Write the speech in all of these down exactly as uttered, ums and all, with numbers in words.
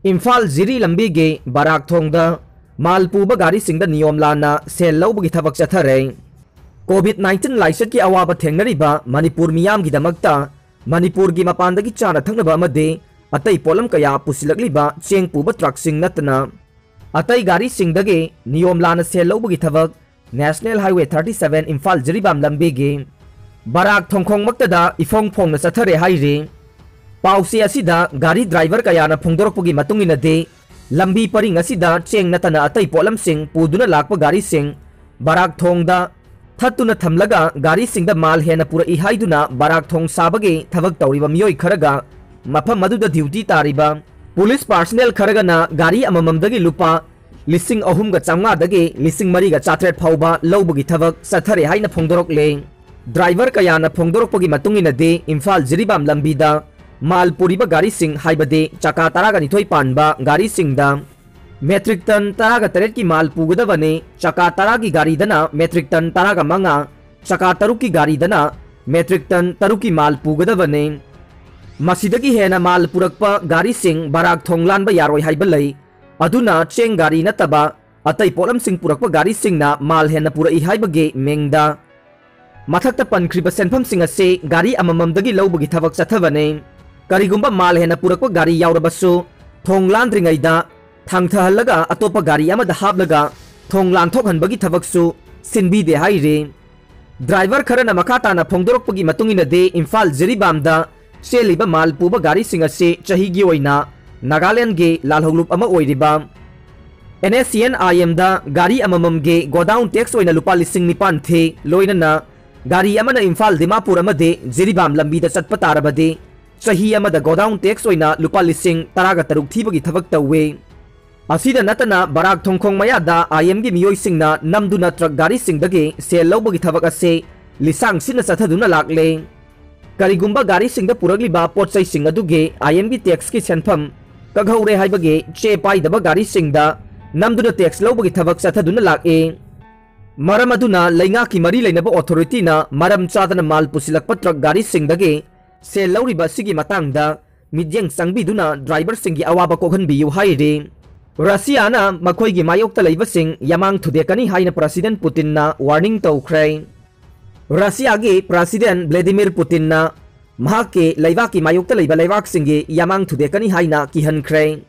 ꯏꯝꯐꯥꯜ ꯖꯤꯔꯤ ꯂꯝꯕꯤꯒꯤ ꯕꯔꯥꯛ ꯊꯣꯡꯗ ꯃꯥꯜ ꯄꯨꯕ ꯒꯥꯔꯤꯁꯤꯡꯗ ꯅꯤꯌꯣꯝ ꯂꯥꯟꯅ ꯁꯦꯜ ꯂꯧꯕꯒꯤ ꯊꯕꯛ ꯆꯠꯊꯔꯦ꯫ ꯀꯣꯚꯤꯗ ꯅꯥꯏꯟꯇꯤꯟ ꯂꯥꯏꯆꯠꯀꯤ ꯑꯋꯥꯕ ꯊꯦꯡꯅꯔꯤꯕ ꯃꯅꯤꯄꯨꯔ ꯃꯤꯌꯥꯝꯒꯤꯗꯃꯛꯇ ꯃꯅꯤꯄꯨꯔꯒꯤ ꯃꯄꯥꯟꯗꯒꯤ ꯆꯥꯅ ꯊꯛꯅꯕ ꯑꯃꯗꯤ ꯑꯇꯩ ꯄꯣꯠꯂꯝ ꯀꯌꯥ ꯄꯨꯁꯤꯜꯂꯛꯂꯤꯕ ꯆꯦꯡ ꯄꯨꯕ ꯇ꯭ꯔꯛꯁꯤꯡ ꯅꯠꯇꯅ ꯑꯇꯩ ꯒꯥꯔꯤꯁꯤꯡꯗꯒꯤ ꯅꯤꯌꯣꯝ ꯂꯥꯟꯅ ꯁꯦꯜ ꯂꯧꯕꯒꯤ ꯊꯕꯛ National Highway thirty seven Imphal Jiribam ꯂꯝꯕꯤꯒꯤ ꯕꯔꯥꯛ ꯊꯣꯡꯈꯣꯡꯃꯛꯇꯗ ꯏꯐꯣꯡ ꯐꯣꯡꯅ ꯆꯠꯊꯔꯦ ꯍꯥꯏꯔꯤ꯫ ꯄꯥꯎꯆꯦ ꯑꯁꯤꯗ ꯒꯥꯔꯤ ꯗ꯭ꯔꯥꯏꯚꯔ ꯀꯌꯥꯅ ꯐꯣꯡꯗꯣꯔꯛꯄꯒꯤ ꯃꯇꯨꯡ ꯏꯟꯅꯗꯤ, ꯂꯝꯕꯤ ꯄꯔꯤꯡ ꯑꯁꯤꯗ ꯆꯦꯡ ꯅꯠꯇꯅ ꯑꯇꯩ ꯄꯣꯠꯂꯝꯁꯤꯡ ꯄꯨꯗꯨꯅ ꯂꯥꯛꯄ ꯒꯥꯔꯤꯁꯤꯡ ꯕꯔꯥꯛ ꯊꯣꯡꯗ ꯊꯠꯇꯨꯅ ꯊꯝꯂꯒ ꯒꯥꯔꯤꯁꯤꯡꯗ ꯃꯥꯜ ꯍꯦꯟꯅ ꯄꯨꯔꯛꯏ ꯍꯥꯏꯗꯨꯅ ꯕꯔꯥꯛ ꯊꯣꯡ ꯁꯥꯕꯒꯤ ꯊꯕꯛ ꯇꯧꯔꯤꯕ ꯃꯤꯑꯣꯏ ꯈꯔꯒ ꯃꯐꯝ ꯑꯗꯨꯗ ꯗ꯭ꯌꯨꯇꯤ ꯇꯥꯔꯤꯕ ꯄꯨꯂꯤꯁ ꯄꯥꯔꯁꯅꯦꯜ ꯈꯔꯒꯅ ꯒꯥꯔꯤ ꯑꯃꯃꯝꯗꯒꯤ ꯂꯨꯄꯥ ꯂꯤꯁꯤꯡ ꯑꯍꯨꯝꯒ ꯆꯥꯝꯃꯉꯥꯗꯒꯤ ꯂꯤꯁꯤꯡ ꯃꯔꯤꯒ ꯆꯥꯇ꯭ꯔꯦꯠ ꯐꯥꯎꯕ ꯂꯧꯕꯒꯤ ꯊꯕꯛ ꯆꯠꯊꯔꯦ ꯍꯥꯏꯅ ꯐꯣꯡꯗꯣꯔꯛꯂꯦ꯫ ꯗ꯭ꯔꯥꯏꯚꯔ ꯀꯌꯥꯅ ꯐꯣꯡꯗꯣꯔꯛꯄꯒꯤ ꯃꯇꯨꯡ ꯏꯟꯅꯗꯤ, ꯏꯝꯐꯥꯜ ꯖꯤꯔꯤꯕꯥꯝ ꯂꯝꯕꯤꯗ ꯃꯥꯜ ꯄꯨꯔꯤꯕ ꯒꯥꯔꯤꯁꯤꯡ, ꯍꯥꯏꯕꯗꯤ ꯆꯀꯥ ꯇꯔꯥꯒ ꯅꯤꯊꯣꯏ ꯄꯥꯟꯕ ꯒꯥꯔꯤꯁꯤꯡꯗ ꯃꯦꯇ꯭ꯔꯤꯛ ꯇꯟ ꯇꯔꯥꯒ ꯇꯔꯦꯠꯀꯤ ꯃꯥꯜ ꯄꯨꯒꯗꯕꯅꯤ꯫ ꯆꯀꯥ ꯇꯔꯥꯒꯤ ꯒꯥꯔꯤꯗꯅ ꯃꯦꯇ꯭ꯔꯤꯛ ꯇꯟ ꯇꯔꯥꯒ ꯃꯉꯥ, ꯆꯀꯥ ꯇꯔꯨꯛꯀꯤ ꯒꯥꯔꯤꯗꯅ ꯃꯦꯇ꯭ꯔꯤꯛ ꯇꯟ ꯇꯔꯨꯛꯀꯤ ꯃꯥꯜ ꯄꯨꯒꯗꯕꯅꯤ꯫ ꯃꯁꯤꯗꯒꯤ ꯍꯦꯟꯅ ꯃꯥꯜ ꯄꯨꯔꯛꯄ ꯒꯥꯔꯤꯁꯤꯡ ꯕꯔꯥꯛ ꯊꯣꯡ ꯂꯥꯟꯕ ꯌꯥꯔꯣꯏ ꯍꯥꯏꯕ ꯂꯩ꯫ ꯑꯗꯨꯅ ꯆꯦꯡ ꯒꯥꯔꯤ ꯅꯠꯇꯕ ꯑꯇꯩ ꯄꯣꯠꯂꯝꯁꯤꯡ ꯄꯨꯔꯛꯄ ꯒꯥꯔꯤꯁꯤꯡꯅ ꯃꯥꯜ ꯍꯦꯟꯅ ꯄꯨꯔꯛꯏ ꯍꯥꯏꯕꯒꯤ ꯃꯤꯡꯗ ꯃꯊꯛꯇ ꯄꯟꯈ꯭ꯔꯤꯕ ꯁꯦꯟꯐꯝꯁꯤꯡ ꯑꯁꯤ ꯒꯥꯔꯤ ꯑꯃꯃꯝꯗꯒꯤ ꯂꯧꯕꯒꯤ ꯊꯕꯛ ꯆꯠꯊꯕꯅꯤ꯫ ꯀꯔꯤꯒꯨꯝꯕ ꯃꯥꯜ ꯍꯦꯟꯅ ꯄꯨꯔꯛꯄ ꯒꯥꯔꯤ ꯌꯥꯎꯔꯕꯁꯨ, ꯊꯣꯡ ꯂꯥꯟꯗ꯭ꯔꯤꯉꯩꯗ ꯊꯥꯡꯊꯍꯜꯂꯒ ꯑꯇꯣꯞꯄ ꯒꯥꯔꯤ ꯑꯃꯗ ꯍꯥꯞꯂꯒ ꯊꯣꯡ ꯂꯥꯟꯊꯣꯛꯍꯟꯕꯒꯤ ꯊꯕꯛꯁꯨ ꯁꯤꯟꯕꯤꯗꯦ ꯍꯥꯏꯔꯤ꯫ ꯗ꯭ꯔꯥꯏꯚꯔ ꯈꯔꯅ ꯃꯈꯥ ꯇꯥꯅ ꯐꯣꯡꯗꯣꯔꯛꯄꯒꯤ ꯃꯇꯨꯡ ꯏꯟꯅꯗꯤ, ꯏꯝꯐꯥꯜ ꯖꯤꯔꯤꯕꯥꯝꯗ ꯆꯦꯜꯂꯤꯕ ꯃꯥꯜ ꯄꯨꯕ ꯒꯥꯔꯤꯁꯤꯡ ꯑꯁꯤ ꯆꯍꯤꯒꯤ ꯑꯣꯏꯅ ꯅꯥꯒꯥꯂꯦꯟꯗꯒꯤ ꯂꯥꯜꯍꯧꯂꯨꯞ ꯑꯃ ꯑꯣꯏꯔꯤꯕ NSCN IMꯗ ꯒꯥꯔꯤ ꯑꯃꯃꯝꯒꯤ ꯒꯣꯗꯥꯎꯟ ꯇꯦꯛꯁ ꯑꯣꯏꯅ ꯂꯨꯄꯥ ꯂꯤꯁꯤꯡ ꯅꯤꯄꯥꯟ ꯊꯤ, ꯂꯣꯏꯅꯅ ꯒꯥꯔꯤ ꯑꯃꯅ ꯏꯝꯐꯥꯜ ꯗꯤꯃꯥꯄꯨꯔ ꯑꯃꯗꯤ ꯖꯤꯔꯤꯕꯥꯝ ꯂꯝꯕꯤꯗ ꯆꯠꯄ ꯇꯥꯔꯕꯗꯤ, ꯆꯍꯤ ꯑꯃꯗ ꯒꯣꯗꯥꯎꯟ ꯇꯦꯛꯁ ꯑꯣꯏꯅ ꯂꯨꯄꯥ ꯂꯤꯁꯤꯡ ꯇꯔꯥꯒ ꯇꯔꯨꯛ ꯊꯤꯕꯒꯤ ꯊꯕꯛ ꯇꯧꯏ꯫ ꯑꯁꯤꯗ ꯅꯠꯇꯅ, ꯕꯔꯥꯛ ꯊꯣꯡꯈꯣꯡ ꯃꯌꯥꯗ IMꯒꯤ ꯃꯤꯑꯣꯏꯁꯤꯡꯅ ꯅꯝꯗꯨꯅ ꯇ꯭ꯔꯛ ꯒꯥꯔꯤꯁꯤꯡꯗꯒꯤ ꯁꯦꯜ ꯂꯧꯕꯒꯤ ꯊꯕꯛ ꯑꯁꯤ ꯂꯤꯁꯥꯡ ꯁꯤꯠꯅ ꯆꯠꯊꯗꯨꯅ ꯂꯥꯛꯂꯦ꯫ ꯀꯔꯤꯒꯨꯝꯕ ꯒꯥꯔꯤꯁꯤꯡꯗ ꯄꯨꯔꯛꯂꯤꯕ ꯄꯣꯠ ꯆꯩꯁꯤꯡ ꯑꯗꯨꯒꯤ IMꯒꯤ ꯇꯦꯛꯁꯀꯤ ꯁꯦꯟꯐꯝ ꯀꯛꯍꯧꯔꯦ ꯍꯥꯏꯕꯒꯤ ꯆꯦ ꯄꯥꯏꯗꯕ ꯒꯥꯔꯤꯁꯤꯡꯗ ꯅꯝꯗꯨꯅ ꯇꯦꯛꯁ ꯂꯧꯕꯒꯤ ꯊꯕꯛ ꯆꯠꯊꯗꯨꯅ ꯂꯥꯛꯏ꯫ ꯃꯔꯝ ꯑꯗꯨꯅ ꯂꯩꯉꯥꯛꯀꯤ ꯃꯔꯤ ꯂꯩꯅꯕ ꯑꯣꯊꯣꯔꯤꯇꯤꯅ ꯃꯔꯝ ꯆꯥꯗꯅ ꯃꯥꯜ ꯄꯨꯁꯤꯜꯂꯛꯄ ꯇ꯭ꯔꯛ ꯒꯥꯔꯤꯁꯤꯡꯗꯒꯤ ꯁꯦꯜ ꯂꯧꯔꯤꯕ ꯑꯁꯤꯒꯤ ꯃꯇꯥꯡꯗ ꯃꯤꯠꯌꯦꯡ ꯆꯪꯕꯤꯗꯨꯅ ꯗ꯭ꯔꯥꯏꯚꯔꯁꯤꯡꯒꯤ ꯑꯋꯥꯕ ꯀꯣꯛꯍꯟꯕꯤꯌꯨ ꯍꯥꯏꯔꯤ꯫ ꯔꯁꯤꯌꯥꯅ ꯃꯈꯣꯏꯒꯤ ꯃꯥꯌꯣꯛꯇ ꯂꯩꯕꯁꯤꯡ ꯌꯥꯃꯥꯡ ꯊꯨꯗꯦꯛꯀꯅꯤ ꯍꯥꯏꯅ ꯄ꯭ꯔꯁꯤꯗꯦꯟ ꯄꯨꯇꯤꯟꯅ ꯋꯥꯔꯅꯤꯡ ꯇꯧꯈ꯭ꯔꯦ꯫ ꯔꯁꯤꯌꯥꯒꯤ ꯄ꯭ꯔꯁꯤꯗꯦꯟ ꯚ꯭ꯂꯦꯗꯤꯃꯤꯔ ꯄꯨꯇꯤꯟꯅ ꯃꯍꯥꯛꯀꯤ ꯂꯩꯕꯥꯛꯀꯤ ꯃꯥꯌꯣꯛꯇ ꯂꯩꯕ ꯂꯩꯕꯥꯛꯁꯤꯡꯒꯤ ꯌꯥꯃꯥꯡ ꯊꯨꯗꯦꯛꯀꯅꯤ ꯍꯥꯏꯅ ꯀꯤꯍꯟꯈ꯭ꯔꯦ꯫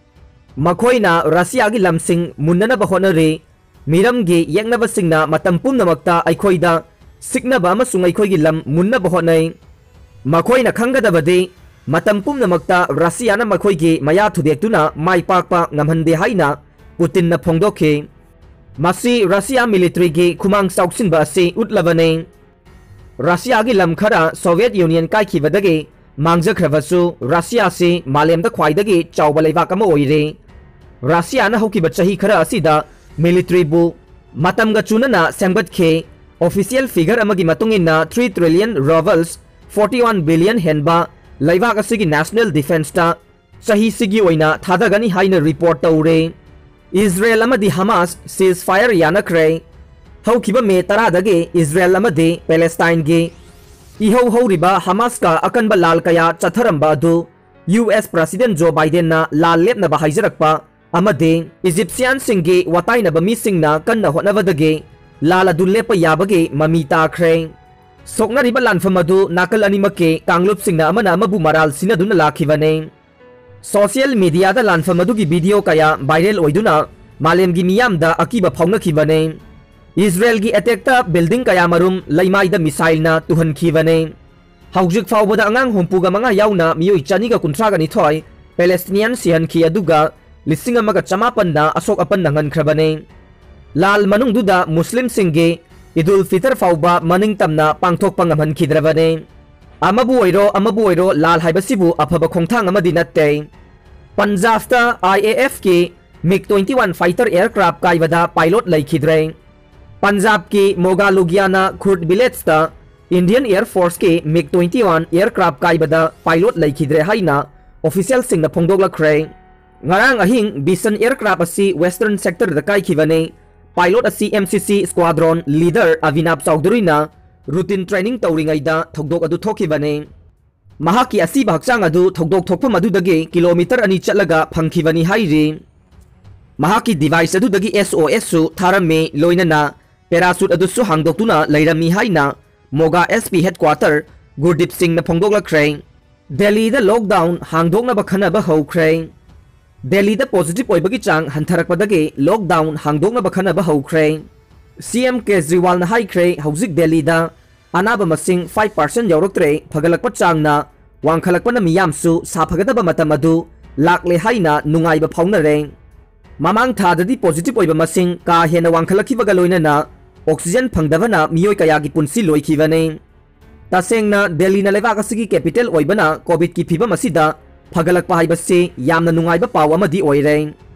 ꯃꯈꯣꯏꯅ ꯔꯁꯤꯌꯥꯒꯤ ꯂꯝꯁꯤꯡ ꯃꯨꯟꯅꯅꯕ ꯍꯣꯠꯅꯔꯤ꯫ ꯃꯤꯔꯝꯒꯤ ꯌꯦꯛꯅꯕꯁꯤꯡꯅ ꯃꯇꯝ ꯄꯨꯝꯅꯃꯛꯇ ꯑꯩꯈꯣꯏꯗ ꯁꯤꯛꯅꯕ ꯑꯃꯁꯨꯡ ꯑꯩꯈꯣꯏꯒꯤ ꯂꯝ ꯃꯨꯟꯅꯕ ꯍꯣꯠꯅꯩ꯫ ꯃꯈꯣꯏꯅ ꯈꯪꯒꯗꯕꯗꯤ, ꯃꯇꯝ ꯄꯨꯝꯅꯃꯛꯇ ꯔꯁꯤꯌꯥꯅ ꯃꯈꯣꯏꯒꯤ ꯃꯌꯥ ꯊꯨꯗꯦꯛꯇꯨꯅ ꯃꯥꯏ ꯄꯥꯛꯄ ꯉꯝꯍꯟꯗꯦ ꯍꯥꯏꯅ ꯄꯨꯇꯤꯟꯅ ꯐꯣꯡꯗꯣꯛꯈꯤ꯫ ꯃꯁꯤ ꯔꯁꯤꯌꯥ ꯃꯤꯂꯤꯇꯔꯤꯒꯤ ꯈꯨꯃꯥꯡ ꯆꯥꯎꯁꯤꯟꯕ ꯑꯁꯤ ꯎꯠꯂꯕꯅꯤ꯫ ꯔꯁꯤꯌꯥꯒꯤ ꯂꯝ ꯈꯔ ꯁꯣꯚꯤꯌꯦꯠ ꯌꯨꯅꯤꯌꯟ ꯀꯥꯏꯈꯤꯕꯗꯒꯤ ꯃꯥꯡꯖꯈ꯭ꯔꯕꯁꯨ, ꯔꯁꯤꯌꯥꯁꯤ ꯃꯥꯂꯦꯝꯗ ꯈ꯭ꯋꯥꯏꯗꯒꯤ ꯆꯥꯎꯕ ꯂꯩꯕꯥꯛ ꯑꯃ ꯑꯣꯏꯔꯤ꯫ ꯔꯁꯤꯌꯥꯅ ꯍꯧꯈꯤꯕ ꯆꯍꯤ ꯈꯔ ꯑꯁꯤꯗ ꯃꯤꯂꯤꯇꯔꯤꯕꯨ ꯃꯇꯝꯒ ꯆꯨꯅꯅ ꯁꯦꯝꯒꯠꯈꯤ꯫ ꯑꯣꯐꯤꯁꯤꯌꯦꯜ ꯐꯤꯒꯔ ꯑꯃꯒꯤ ꯃꯇꯨꯡ ꯏꯟꯅ, three trillion rubles, forty one billion ꯍꯦꯟꯕ ꯂꯩꯕꯥꯛ ꯑꯁꯤꯒꯤ ꯅꯦꯁꯅꯦꯜ ꯗꯤꯐꯦꯟꯁꯇ ꯆꯍꯤꯁꯤꯒꯤ ꯑꯣꯏꯅ ꯊꯥꯗꯒꯅꯤ ꯍꯥꯏꯅ ꯔꯤꯄꯣꯔꯠ ꯇꯧꯔꯦ꯫ ꯏꯖꯔꯦꯜ ꯑꯃꯗꯤ ꯍꯃꯥꯁ ceasefire ꯌꯥꯅꯈ꯭ꯔꯦ꯫ ꯍꯧꯈꯤꯕ ꯃꯦ ꯇꯔꯥꯗꯒꯤ ꯏꯖꯔꯦꯜ ꯑꯃꯗꯤ ꯄꯦꯂꯦꯁꯇꯥꯏꯟꯒꯤ ꯏꯍꯧ ꯍꯧꯔꯤꯕ ꯍꯃꯥꯁꯀ ꯑꯀꯟꯕ ꯂꯥꯜ ꯀꯌꯥ ꯆꯠꯊꯔꯝꯕ ꯑꯗꯨ ꯌꯨ ꯑꯦꯁ ꯄ꯭ꯔꯁꯤꯗꯦꯟ ꯖꯣ ꯕꯥꯏꯗꯦꯟꯅ ꯂꯥꯜ ꯂꯦꯞꯅꯕ ꯍꯥꯏꯖꯔꯛꯄ ꯑꯃꯗꯤ ꯏꯖꯤꯞꯁꯤꯌꯥꯟꯁꯤꯡꯒꯤ ꯋꯥꯇꯥꯏꯅꯕ ꯃꯤꯁꯤꯡꯅ ꯀꯟꯅ ꯍꯣꯠꯅꯕꯗꯒꯤ ꯂꯥꯜ ꯑꯗꯨ ꯂꯦꯞꯄ ꯌꯥꯕꯒꯤ ꯃꯃꯤ ꯇꯥꯈ꯭ꯔꯦ꯫ ꯁꯣꯛꯅꯔꯤꯕ ꯂꯥꯟꯐꯝ ꯑꯗꯨ ꯅꯥꯀꯜ ꯑꯅꯤꯃꯛꯀꯤ ꯀꯥꯡꯂꯨꯞꯁꯤꯡꯅ ꯑꯃꯅ ꯑꯃꯕꯨ ꯃꯔꯥꯜ ꯁꯤꯟꯅꯗꯨꯅ ꯂꯥꯛꯈꯤꯕꯅꯤ꯫ ꯁꯣꯁꯤꯌꯦꯜ ꯃꯤꯗꯤꯌꯥꯗ ꯂꯥꯟꯐꯝ ꯑꯗꯨꯒꯤ ꯚꯤꯗꯤꯑꯣ ꯀꯌꯥ ꯚꯥꯏꯔꯦꯜ ꯑꯣꯏꯗꯨꯅ ꯃꯥꯂꯦꯝꯒꯤ ꯃꯤꯌꯥꯝꯗ ꯑꯀꯤꯕ ꯐꯥꯎꯅꯈꯤꯕꯅꯤ꯫ ꯏꯖꯔꯦꯜꯒꯤ ꯑꯦꯇꯦꯛꯇ ꯕꯤꯜꯗꯤꯡ ꯀꯌꯥꯃꯔꯨꯝ ꯂꯩꯃꯥꯏꯗ ꯃꯤꯁꯥꯏꯜꯅ ꯇꯨꯍꯟꯈꯤꯕꯅꯤ꯫ ꯍꯧꯖꯤꯛ ꯐꯥꯎꯕꯗ ꯑꯉꯥꯡ ꯍꯨꯝꯐꯨꯒ ꯃꯉꯥ ꯌꯥꯎꯅ ꯃꯤꯑꯣꯏ ꯆꯅꯤꯒ ꯀꯨꯟꯊ꯭ꯔꯥꯒ ꯅꯤꯊꯣꯏ ꯄꯦꯂꯦꯁꯇꯤꯅꯤꯌꯥꯟ ꯁꯤꯍꯟꯈꯤ, ꯑꯗꯨꯒ ꯂꯤꯁꯤꯡ ꯑꯃꯒ ꯆꯃꯥꯄꯟꯅ ꯑꯁꯣꯛ ꯑꯄꯟ ꯅꯪꯍꯟꯈ꯭ꯔꯕꯅꯤ꯫ ꯂꯥꯜ ꯃꯅꯨꯡꯗꯨꯗ ꯃꯨꯁꯂꯤꯝꯁꯤꯡꯒꯤ ꯏꯗꯨꯜ ꯐꯤꯇꯔ ꯐꯥꯎꯕ ꯃꯅꯤꯡ ꯇꯝꯅ ꯄꯥꯡꯊꯣꯛꯄ ꯉꯝꯍꯟꯈꯤꯗ꯭ꯔꯕꯅꯤ꯫ ꯑꯃꯕꯨ ꯑꯣꯏꯔꯣ, ꯑꯃꯕꯨ ꯑꯣꯏꯔꯣ, ꯂꯥꯜ ꯍꯥꯏꯕꯁꯤꯕꯨ ꯑꯐꯕ ꯈꯣꯡꯊꯥꯡ ꯑꯃꯗꯤ ꯅꯠꯇꯦ꯫ ꯄꯟꯖꯥꯕꯇ ꯑꯥꯏ ꯑꯦ ꯑꯦꯐꯀꯤ ꯃꯤꯒ twenty one fighter aircraft ꯀꯥꯏꯕꯗ ꯄꯥꯏꯂꯣꯠ ꯂꯩꯈꯤꯗ꯭ꯔꯦ꯫ ꯄꯟꯖꯥꯕꯀꯤ ꯃꯣꯒꯥ ꯂꯨꯒꯤꯌꯥꯅꯥ ꯈꯨꯔꯗ ꯚꯤꯂꯦꯖꯇ ꯏꯟꯗꯤꯌꯟ ꯑꯦꯌꯔ ꯐꯣꯔꯁꯀꯤ ꯃꯤꯒ twenty one aircraft ꯀꯥꯏꯕꯗ ꯄꯥꯏꯂꯣꯠ ꯂꯩꯈꯤꯗ꯭ꯔꯦ ꯍꯥꯏꯅ ꯑꯣꯐꯤꯁꯤꯌꯦꯜꯁꯤꯡꯅ ꯐꯣꯡꯗꯣꯛꯂꯛꯈ꯭ꯔꯦ꯫ ꯉꯔꯥꯡ ꯑꯍꯤꯡ ꯕꯤꯁꯟ ꯑꯦꯌꯔꯀ꯭ꯔꯥꯐ ꯑꯁꯤ ꯋꯦꯁꯇꯔꯟ ꯁꯦꯛꯇꯔꯗ ꯀꯥꯏꯈꯤꯕꯅꯤ꯫ ꯄꯥꯏꯂꯣꯠ ꯑꯁꯤ ꯑꯦꯝ ꯁꯤ ꯁꯤ ꯁ꯭ꯀ꯭ꯋꯥꯗ꯭ꯔꯣꯟ ꯂꯤꯗꯔ ꯑꯚꯤꯅꯥꯕ ꯆꯧꯙꯨꯔꯤꯅ ꯔꯨꯇꯤꯟ ꯇ꯭ꯔꯦꯅꯤꯡ ꯇꯧꯔꯤꯉꯩꯗ ꯊꯧꯗꯣꯛ ꯑꯗꯨ ꯊꯣꯛꯈꯤꯕꯅꯤ꯫ ꯃꯍꯥꯛꯀꯤ ꯑꯁꯤꯕ ꯍꯛꯆꯥꯡ ꯑꯗꯨ ꯊꯧꯗꯣꯛ ꯊꯣꯛꯐꯝ ꯑꯗꯨꯗꯒꯤ ꯀꯤꯂꯣꯃꯤꯇꯔ ꯑꯅꯤ ꯆꯠꯂꯒ ꯐꯪꯈꯤꯕꯅꯤ ꯍꯥꯏꯔꯤ꯫ ꯃꯍꯥꯛꯀꯤ device ꯑꯗꯨꯗꯒꯤ S O S ꯁꯨ ꯊꯥꯔꯝꯃꯤ, ꯂꯣꯏꯅꯅ parachute ꯑꯗꯨꯁꯨ ꯍꯥꯡꯗꯣꯛꯇꯨꯅ ꯂꯩꯔꯝꯃꯤ ꯍꯥꯏꯅ ꯃꯣꯒꯥ S P headquarter ꯒꯨꯔꯗꯤꯞ ꯁꯤꯡꯅ ꯐꯣꯡꯗꯣꯛꯂꯛꯈ꯭ꯔꯦ꯫ ꯗꯦꯜꯂꯤꯗ lockdown ꯍꯥꯡꯗꯣꯛꯅꯕ ꯈꯟꯅꯕ ꯍꯧꯈ꯭ꯔꯦ꯫ ꯗꯦꯜꯂꯤꯗ positive ꯑꯣꯏꯕꯒꯤ ꯆꯥꯡ ꯍꯟꯊꯔꯛꯄꯗꯒꯤ lockdown ꯍꯥꯡꯗꯣꯛꯅꯕ ꯈꯟꯅꯕ ꯍꯧꯈ꯭ꯔꯦ꯫ C M ꯀꯦꯖ꯭ꯔꯤꯋꯥꯜꯅ ꯍꯥꯏꯈ꯭ꯔꯦ, ꯍꯧꯖꯤꯛ ꯗꯦꯜꯂꯤꯗ ꯑꯅꯥꯕ ꯃꯁꯤꯡ five percent ꯌꯧꯔꯛꯇ꯭ꯔꯦ, ꯐꯒꯠꯂꯛꯄ ꯆꯥꯡꯅ ꯋꯥꯡꯈꯠꯂꯛꯄꯅ ꯃꯤꯌꯥꯝꯁꯨ ꯁꯥꯐꯒꯗꯕ ꯃꯇꯝ ꯑꯗꯨ ꯂꯥꯛꯂꯦ ꯍꯥꯏꯅ ꯅꯨꯡꯉꯥꯏꯕ ꯐꯥꯎꯅꯔꯦ꯫ ꯃꯃꯥꯡ ꯊꯥꯗꯗꯤ positive ꯑꯣꯏꯕ ꯃꯁꯤꯡ ꯀꯥ ꯍꯦꯟꯅ ꯋꯥꯡꯈꯠꯂꯛꯈꯤꯕꯒ ꯂꯣꯏꯅꯅ oxygen ꯐꯪꯗꯕꯅ ꯃꯤꯑꯣꯏ ꯀꯌꯥꯒꯤ ꯄꯨꯟꯁꯤ ꯂꯣꯏꯈꯤꯕꯅꯤ꯫ ꯇꯁꯦꯡꯅ ꯗꯦꯜꯂꯤꯅ ꯂꯩꯕꯥꯛ ꯑꯁꯤꯒꯤ capital ꯑꯣꯏꯕꯅ COVID ꯀꯤ ꯐꯤꯕꯝ ꯑꯁꯤꯗ ꯐꯒꯠꯂꯛꯄ ꯍꯥꯏꯕꯁꯤ ꯌꯥꯝꯅ ꯅꯨꯡꯉꯥꯏꯕ ꯄꯥꯎ ꯑꯃꯗꯤ ꯑꯣꯏꯔꯦ꯫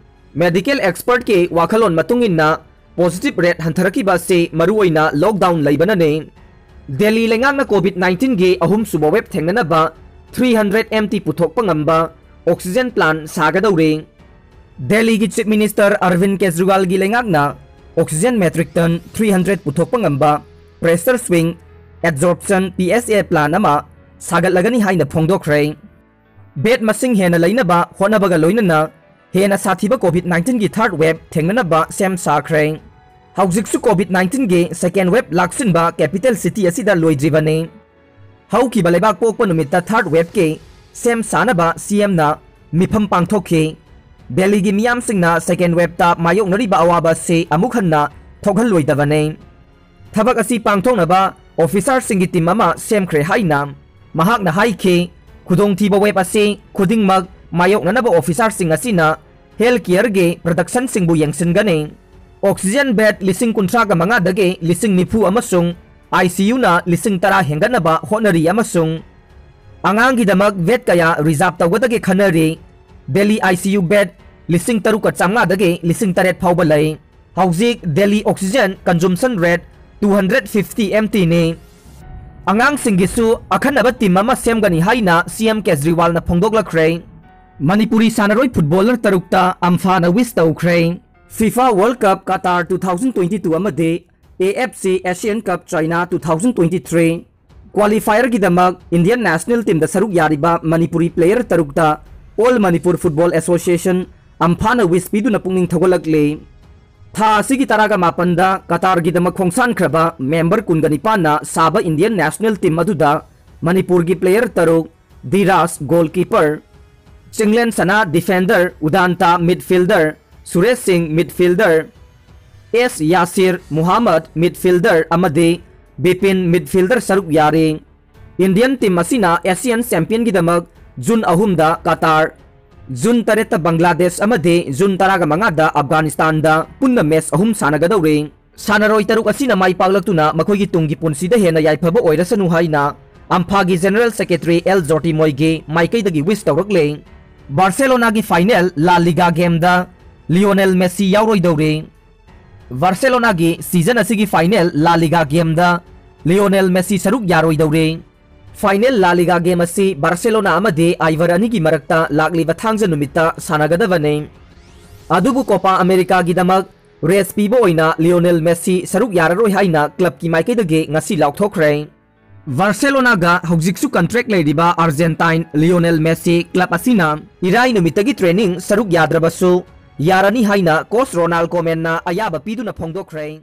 Medical expert ꯀꯤ ꯋꯥꯈꯜꯂꯣꯟ ꯃꯇꯨꯡ ꯏꯟꯅ positive rate ꯍꯟꯊꯔꯛꯈꯤꯕ ꯑꯁꯤ ꯃꯔꯨꯑꯣꯏꯅ lockdown ꯂꯩꯕꯅꯅꯤ꯫ ꯗꯦꯜꯂꯤ ꯂꯩꯉꯥꯛꯅ COVID nineteen ꯒꯤ ꯑꯍꯨꯝꯁꯨꯕ wave ꯊꯦꯡꯅꯅꯕ three hundred M T ꯄꯨꯊꯣꯛꯄ ꯉꯝꯕ oxygen plant ꯁꯥꯒꯗꯧꯔꯤ꯫ ꯗꯦꯜꯂꯤꯒꯤ Chief Minister ꯑꯔꯕꯤꯟ ꯀꯦꯖ꯭ꯔꯤꯋꯥꯜꯒꯤ ꯂꯩꯉꯥꯛꯅ oxygen metric ton three hundred ꯄꯨꯊꯣꯛꯄ ꯉꯝꯕ pressure swing absorption P S A plant ꯑꯃ ꯁꯥꯒꯠꯂꯒꯅꯤ ꯍꯥꯏꯅ ꯐꯣꯡꯗꯣꯛꯈ꯭ꯔꯦ꯫ Bed ꯃꯁꯤꯡ ꯍꯦꯟꯅ ꯂꯩꯅꯕ ꯍꯣꯠꯅꯕꯒ ꯂꯣꯏꯅꯅ ꯍꯦꯟꯅ ꯁꯥꯊꯤꯕ COVID nineteen ꯒꯤ third wave ꯊꯦꯡꯅꯅꯕ ꯁꯦꯝ ꯁꯥꯈ꯭ꯔꯦ꯫ ꯍꯧꯖꯤꯛꯁꯨ COVID nineteen ꯒꯤ second wave ꯂꯥꯛꯁꯤꯟꯕ capital city ꯑꯁꯤꯗ ꯂꯣꯏꯗ꯭ꯔꯤꯕꯅꯤ꯫ ꯍꯧꯈꯤꯕ ꯂꯩꯕꯥꯛ ꯄꯣꯛꯄ ꯅꯨꯃꯤꯠꯇ third wave ꯀꯤ ꯁꯦꯝ ꯁꯥꯅꯕ C M ꯅ ꯃꯤꯐꯝ ꯄꯥꯡꯊꯣꯛꯈꯤ꯫ ꯗꯦꯜꯂꯤꯒꯤ ꯃꯤꯌꯥꯝꯁꯤꯡꯅ second wave ꯇ ꯃꯥꯌꯣꯛꯅꯔꯤꯕ ꯑꯋꯥꯕ ꯑꯁꯤ ꯑꯃꯨꯛ ꯍꯟꯅ ꯊꯣꯛꯍꯜꯂꯣꯏꯗꯕꯅꯤ꯫ ꯊꯕꯛ ꯑꯁꯤ ꯄꯥꯡꯊꯣꯛꯅꯕ officer ꯁꯤꯡꯒꯤ team ꯑꯃ ꯁꯦꯝꯈ꯭ꯔꯦ ꯍꯥꯏꯅ ꯃꯍꯥꯛꯅ ꯍꯥꯏꯈꯤ꯫ ꯈꯨꯗꯣꯡꯊꯤꯕ wave ꯑꯁꯤ ꯈꯨꯗꯤꯡꯃꯛ ꯃꯥꯌꯣꯛꯅꯅꯕ officer ꯁꯤꯡ ꯑꯁꯤꯅ health care ꯒꯤ production ꯁꯤꯡꯕꯨ ꯌꯦꯡꯁꯤꯟꯒꯅꯤ꯫ Oxygen bed ꯂꯤꯁꯤꯡ ꯀꯨꯟꯊ꯭ꯔꯥꯒ ꯃꯉꯥꯗꯒꯤ ꯂꯤꯁꯤꯡ ꯅꯤꯐꯨ ꯑꯃꯁꯨꯡ I C U ꯅ ꯂꯤꯁꯤꯡ ꯇꯔꯥ ꯍꯦꯟꯒꯠꯅꯕ ꯍꯣꯠꯅꯔꯤ ꯑꯃꯁꯨꯡ ꯑꯉꯥꯡꯒꯤꯗꯃꯛ bed ꯀꯌꯥ reserve ꯇꯧꯒꯗꯒꯦ ꯈꯟꯅꯔꯤ꯫ Delhi I C U bed ꯂꯤꯁꯤꯡ ꯇꯔꯨꯛꯀ ꯆꯥꯝꯃꯉꯥꯗꯒꯤ ꯂꯤꯁꯤꯡ ꯇꯔꯦꯠ ꯐꯥꯎꯕ ꯂꯩ꯫ ꯍꯧꯖꯤꯛ Delhi oxygen consumption rate two hundred fifty M T ꯅꯤ꯫ ꯑꯉꯥꯡꯁꯤꯡꯒꯤꯁꯨ ꯑꯈꯟꯅꯕ team ꯑꯃ ꯁꯦꯝꯒꯅꯤ ꯍꯥꯏꯅ C M ꯀꯦꯖ꯭ꯔꯤꯋꯥꯜꯅ ꯐꯣꯡꯗꯣꯛꯂꯛꯈ꯭ꯔꯦ꯫ ꯃꯅꯤꯄꯨꯔꯤ ꯁꯥꯟꯅꯔꯣꯏ footballer ꯇꯔꯨꯛꯇ ꯑꯝꯐꯥꯅ wish ꯇꯧꯈ꯭ꯔꯦ꯫ FIFA World Cup Qatar two thousand twenty two ꯑꯃꯗꯤ A F C Asian Cup China two thousand twenty three Qualifierꯒꯤꯗꯃꯛ Indian national teamꯗ ꯁꯔꯨꯛ ꯌꯥꯔꯤꯕ ꯃꯅꯤꯄꯨꯔꯤ player ꯇꯔꯨꯛꯇ All Manipur Football Association, ꯑꯝꯐꯥꯅ wish ꯄꯤꯗꯨꯅ ꯄꯨꯛꯅꯤꯡ ꯊꯧꯒꯠꯂꯛꯂꯤ꯫ ꯊꯥ ꯑꯁꯤꯒꯤ ꯇꯔꯥꯒ ꯃꯥꯄꯟꯗ ꯀꯇꯥꯔꯒꯤꯗꯃꯛ ꯈꯣꯡꯁꯥꯟꯈ꯭ꯔꯕ member ꯀꯨꯟꯒ ꯅꯤꯄꯥꯟꯅ ꯁꯥꯕ Indian national team ꯑꯗꯨꯗ ꯃꯅꯤꯄꯨꯔꯒꯤ player ꯇꯔꯨꯛ, ꯙꯤꯔꯥꯖ goalkeeper, ꯆꯤꯡꯂꯦꯟ ꯁꯅꯥ defender, ꯎꯗꯥꯟꯇꯥ midfielder, ꯁꯨꯔꯦꯁ ꯁꯤꯡ midfielder, ꯑꯦꯁ ꯌꯥꯁꯤꯔ ꯃꯨꯍꯝꯃꯗ midfielder ꯑꯃꯗꯤ ꯕꯤꯄꯤꯟ midfielder ꯁꯔꯨꯛ ꯌꯥꯔꯤ꯫ Indian team ꯑꯁꯤꯅ Asian championꯒꯤꯗꯃꯛ June ꯑꯍꯨꯝꯗ ꯀꯇꯥꯔ, June ꯇꯔꯦꯠꯇ ꯕꯪꯒ꯭ꯂꯥꯗꯦꯁ ꯑꯃꯗꯤ June ꯇꯔꯥꯒ ꯃꯉꯥꯗ ꯑꯐꯒꯥꯅꯤꯁꯇꯥꯟꯗ ꯄꯨꯟꯅ match ꯑꯍꯨꯝ ꯁꯥꯟꯅꯒꯗꯧꯔꯤ꯫ ꯁꯥꯟꯅꯔꯣꯏ ꯇꯔꯨꯛ ꯑꯁꯤꯅ ꯃꯥꯏ ꯄꯥꯛꯂꯛꯇꯨꯅ ꯃꯈꯣꯏꯒꯤ ꯇꯨꯡꯒꯤ ꯄꯨꯟꯁꯤꯗ ꯍꯦꯟꯅ ꯌꯥꯏꯐꯕ ꯑꯣꯏꯔꯁꯅꯨ ꯍꯥꯏꯅ ꯑꯝꯐꯥꯒꯤ general secretary ꯑꯦꯜ ꯖꯣꯔꯇꯤ ꯃꯣꯏꯒꯤ ꯃꯥꯏꯀꯩꯗꯒꯤ wish ꯇꯧꯔꯛꯂꯦ꯫ ꯕꯥꯔꯁꯦꯂꯣꯅꯥꯒꯤ final La Liga gameꯗ ꯂꯤꯑꯣꯅꯦꯜ ꯃꯦꯁꯤ ꯌꯥꯎꯔꯣꯏꯗꯧꯔꯤ꯫ ꯕꯥꯔꯁꯦꯂꯣꯅꯥꯒꯤ season ꯑꯁꯤꯒꯤ final La Liga gameꯗ ꯂꯤꯑꯣꯅꯦꯜ ꯃꯦꯁꯤ ꯁꯔꯨꯛ ꯌꯥꯔꯣꯏꯗꯧꯔꯤ꯫ Final La Liga game ꯑꯁꯤ ꯕꯥꯔꯁꯦꯂꯣꯅꯥ ꯑꯃꯗꯤ ꯑꯥꯏꯚꯔ ꯑꯅꯤꯒꯤ ꯃꯔꯛꯇ ꯂꯥꯛꯂꯤꯕ ꯊꯥꯡꯖ ꯅꯨꯃꯤꯠꯇ ꯁꯥꯟꯅꯒꯗꯕꯅꯤ꯫ ꯑꯗꯨꯕꯨ ꯀꯣꯄꯥ ꯑꯃꯦꯔꯤꯀꯥꯒꯤꯗꯃꯛ rest ꯄꯤꯕ ꯑꯣꯏꯅ ꯂꯤꯑꯣꯅꯦꯜ ꯃꯦꯁꯤ ꯁꯔꯨꯛ ꯌꯥꯔꯔꯣꯏ ꯍꯥꯏꯅ clubꯀꯤ ꯃꯥꯏꯀꯩꯗꯒꯤ ꯉꯁꯤ ꯂꯥꯎꯊꯣꯛꯈ꯭ꯔꯦ꯫ ꯕꯥꯔꯁꯦꯂꯣꯅꯥꯒ ꯍꯧꯖꯤꯛꯁꯨ contract ꯂꯩꯔꯤꯕ Argentine ꯂꯤꯑꯣꯅꯦꯜ ꯃꯦꯁꯤ club ꯑꯁꯤꯅ ꯏꯔꯥꯏ ꯅꯨꯃꯤꯠꯇꯒꯤ training ꯁꯔꯨꯛ ꯌꯥꯗ꯭ꯔꯕꯁꯨ ꯌꯥꯔꯅꯤ ꯍꯥꯏꯅ coach ꯔꯣꯅꯥꯜ ꯀꯣꯃꯦꯟꯅ ꯑꯌꯥꯕ ꯄꯤꯗꯨꯅ ꯐꯣꯡꯗꯣꯛꯈ꯭ꯔꯦ꯫